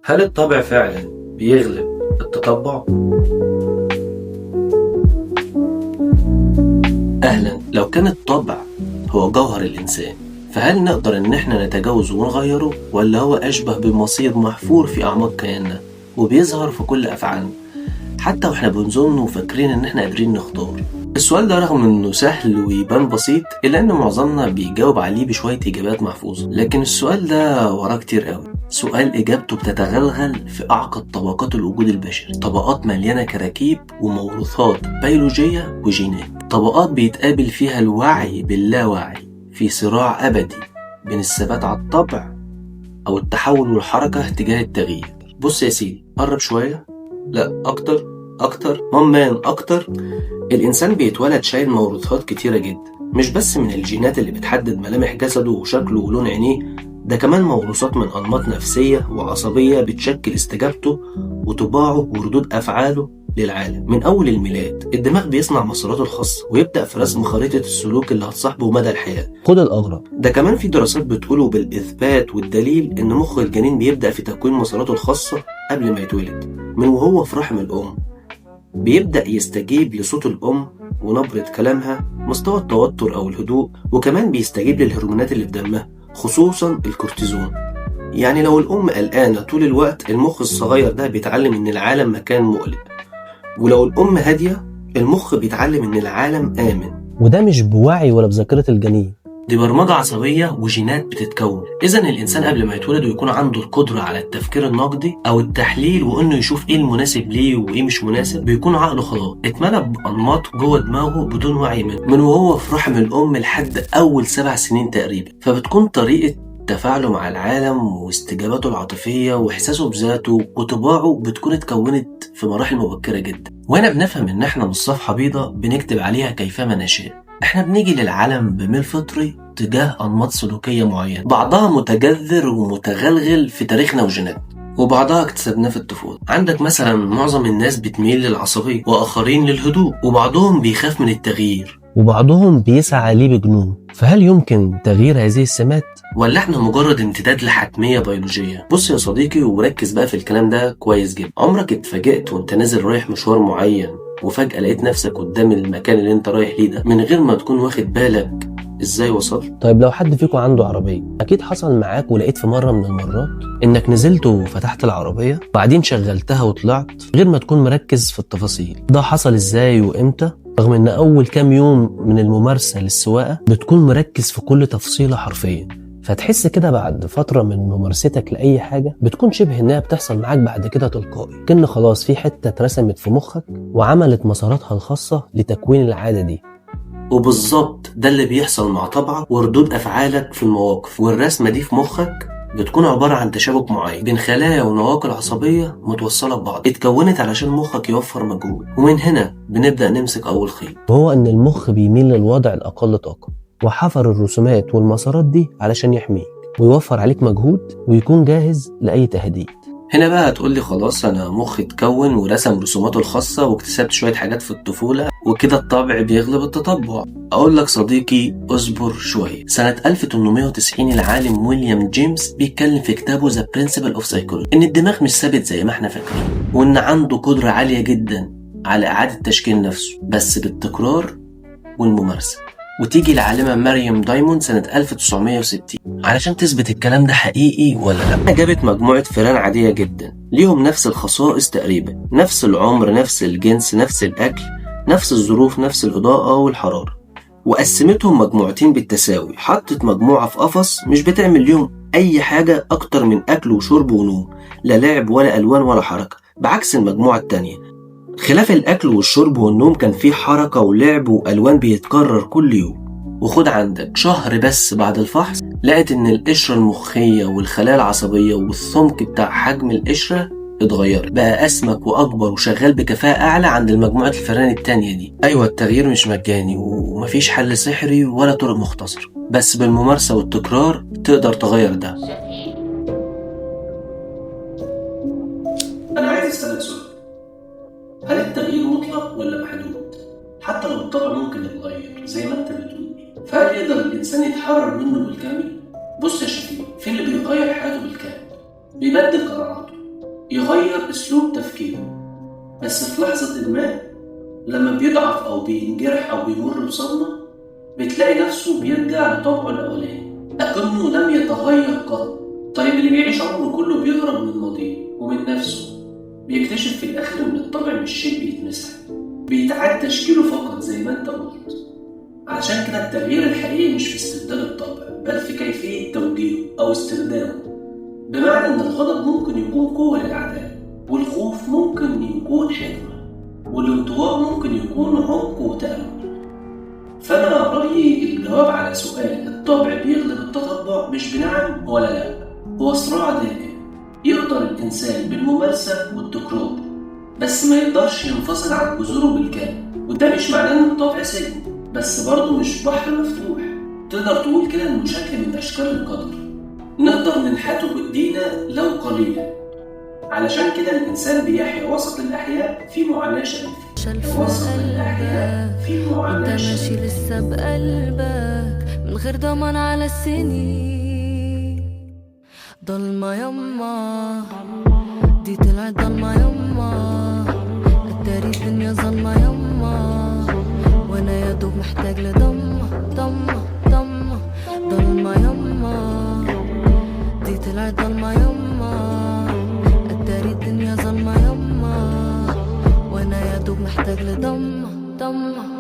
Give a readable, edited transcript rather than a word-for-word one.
هل الطبع فعلا بيغلب التطبع؟ أهلا. لو كان الطبع هو جوهر الإنسان، فهل نقدر إن احنا نتجاوزه ونغيره، ولا هو أشبه بمصير محفور في أعماق كياننا وبيظهر في كل أفعالنا حتى واحنا بنظن وفاكرين إن احنا قادرين نختار؟ السؤال ده رغم إنه سهل ويبان بسيط، إلا إن معظمنا بيجاوب عليه بشوية إجابات محفوظة، لكن السؤال ده وراه كتير قوي. سؤال إجابته بتتغلغل في أعقد طبقات الوجود البشري، طبقات مليانة كراكيب وموروثات بيولوجية وجينات، طبقات بيتقابل فيها الوعي باللاوعي في صراع أبدي بين الثبات على الطبع أو التحول والحركة تجاه التغيير. بص يا سيدي، قرب شوية، لا أكتر أكتر، ممان أكتر. الإنسان بيتولد شايل موروثات كتيرة جدا، مش بس من الجينات اللي بتحدد ملامح جسده وشكله ولون عينيه، ده كمان موروثات من أنماط نفسية وعصبية بتشكل استجابته وطباعه وردود أفعاله للعالم. من أول الميلاد الدماغ بيصنع مساراته الخاصة ويبدأ في رسم خريطة السلوك اللي هتصاحبه مدى الحياة. خد الأغرب، ده كمان في دراسات بتقوله بالإثبات والدليل إن مخ الجنين بيبدأ في تكوين مساراته الخاصة قبل ما يتولد، من وهو في رحم الأم بيبدأ يستجيب لصوت الأم ونبرة كلامها، مستوى التوتر أو الهدوء، وكمان بيستجيب للهرمونات اللي في دمها خصوصا الكورتيزون. يعني لو الأم قلقانة طول الوقت، المخ الصغير ده بيتعلم إن العالم مكان مقلق، ولو الأم هادية المخ بيتعلم إن العالم آمن. وده مش بوعي ولا بذاكرة الجنين، دي برمجة عصبية وجينات بتتكون. إذن الإنسان قبل ما يتولد ويكون عنده القدرة على التفكير النقدي أو التحليل وإنه يشوف إيه المناسب ليه وإيه مش مناسب، بيكون عقله خلاص اتملى بأنماط جوه دماغه بدون وعي منه من وهو في رحم الأم لحد أول 7 سنين تقريبا. فبتكون طريقة تفاعله مع العالم واستجاباته العاطفية وإحساسه بذاته وطباعه بتكون اتكونت في مراحل مبكرة جدا. وهنا بنفهم إن إحنا مش صفحة بيضاء بنكتب عليها كيفما نشاء، احنا بنيجي للعالم بميل فطري تجاه أنماط سلوكية معينة، بعضها متجذر ومتغلغل في تاريخنا وجيناتنا، وبعضها اكتسبناه في الطفولة. عندك مثلا معظم الناس بتميل للعصبية، وآخرين للهدوء، وبعضهم بيخاف من التغيير، وبعضهم بيسعى ليه بجنون. فهل يمكن تغيير هذه السمات، ولا احنا مجرد امتداد لحتمية بيولوجية؟ بص يا صديقي وركز بقى في الكلام ده كويس جدا. عمرك اتفاجئت وانت نازل رايح مشوار معين وفجأة لقيت نفسك قدام المكان اللي انت رايح ليه ده من غير ما تكون واخد بالك ازاي وصلت؟ طيب لو حد فيكم عنده عربية، اكيد حصل معاك ولقيت في مرة من المرات انك نزلت وفتحت العربية وبعدين شغلتها وطلعت غير ما تكون مركز في التفاصيل. ده حصل ازاي وامتى؟ رغم ان اول كام يوم من الممارسة للسواقة بتكون مركز في كل تفصيلة حرفيا، فتحس كده بعد فترة من ممارستك لأي حاجة بتكون شبه إنها بتحصل معاك بعد كده تلقائي، كأن خلاص في حتة اترسمت في مخك وعملت مساراتها الخاصة لتكوين العادة دي. وبالظبط ده اللي بيحصل مع طبعك وردود أفعالك في المواقف، والرسمة دي في مخك بتكون عبارة عن تشابك معين بين خلايا ونواقل عصبية متوصلة ببعض، اتكونت علشان مخك يوفر مجهود. ومن هنا بنبدأ نمسك أول خيط، وهو إن المخ بيميل للوضع الأقل طاقة، وحفر الرسومات والمسارات دي علشان يحميك ويوفر عليك مجهود ويكون جاهز لأي تهديد. هنا بقى هتقولي خلاص أنا مخي اتكون ورسم رسوماته الخاصة واكتسبت شوية حاجات في الطفولة وكده الطبع بيغلب التطبع. أقول لك صديقي اصبر شوية. سنة 1890 العالم ويليام جيمس بيتكلم في كتابه The Principle of Psychology إن الدماغ مش ثابت زي ما احنا فاكرين، وإن عنده قدرة عالية جدا على إعادة تشكيل نفسه بس بالتكرار والممارسة. وتيجي العالمة مريم دايموند سنة 1960 علشان تثبت الكلام ده حقيقي ولا لا. جابت مجموعة فئران عادية جدا ليهم نفس الخصائص تقريبا، نفس العمر، نفس الجنس، نفس الأكل، نفس الظروف، نفس الإضاءة والحرارة، وقسمتهم مجموعتين بالتساوي. حطت مجموعة في قفص مش بتعمل ليهم أي حاجة أكتر من أكل وشرب ونوم، لا لعب ولا ألوان ولا حركة، بعكس المجموعة التانية خلاف الأكل والشرب والنوم كان فيه حركة ولعب وألوان بيتكرر كل يوم. وخد عندك شهر بس بعد الفحص لقت إن القشرة المخية والخلايا العصبية والسمك بتاع حجم القشرة اتغير، بقى أسمك وأكبر وشغال بكفاءة أعلى عند المجموعة الفئران التانية دي. أيوة التغيير مش مجاني ومفيش حل سحري ولا طرق مختصرة، بس بالممارسة والتكرار تقدر تغير ده. أنا عايز أسألك سؤال، هل التغيير مطلق ولا محدود؟ حتى لو الطبع ممكن يتغير زي ما انت بتقول، فهل يقدر الإنسان يتحرر منه بالكامل؟ بص يا شفيق، في اللي بيغير حياته بالكامل، بيبدل قناعاته، يغير أسلوب تفكيره، بس في لحظة ما لما بيضعف أو بينجرح أو بيمر بصدمة بتلاقي نفسه بيرجع لطبعه الأولاني أكنه لم يتغير قط. طيب اللي بيعيش عمره كله بيهرب من ماضيه ومن نفسه بيكتشف في الآخر إن الطبع مش شيء بيتمسح، بيتعاد تشكيله فقط زي ما أنت قلت. عشان كده التغيير الحقيقي مش في استبدال الطبع، بل في كيفية توجيهه أو استخدامه. بمعنى إن الغضب ممكن يكون قوة للعداء، والخوف ممكن يكون حكمة، والانطواء ممكن يكون عمق وتأمل. فأنا رأيي الجواب على سؤال الطبع بيغلب التطبع مش بنعم ولا لا، هو صراع دائم يقدر الإنسان بالممارسة والتكرار، بس ما يقدرش ينفصل عن جذوره بالكامل. وده مش معناه إن الطبع سجن، بس برضه مش بحر مفتوح. تقدر تقول كده إنه شكل من أشكال القدر نقدر ننحته بإيدينا لو قليلا. علشان كده الإنسان بيحيا وسط الأحياء في معاناة شريفة، وسط الأحياء في معاناة انت ماشي شريفة. لسه بقلبك من غير ضمان على السنين. ضلمة يما دي طلعت ضلمة يما، التاريخ الدنيا ظلمة يما، وانا يا دوب محتاج لضمة ضمة ضمة. ضلمة يما دي طلعت ضلمة يما، التاريخ الدنيا ظلمة يما، وانا يا دوب محتاج لضمة ضمة.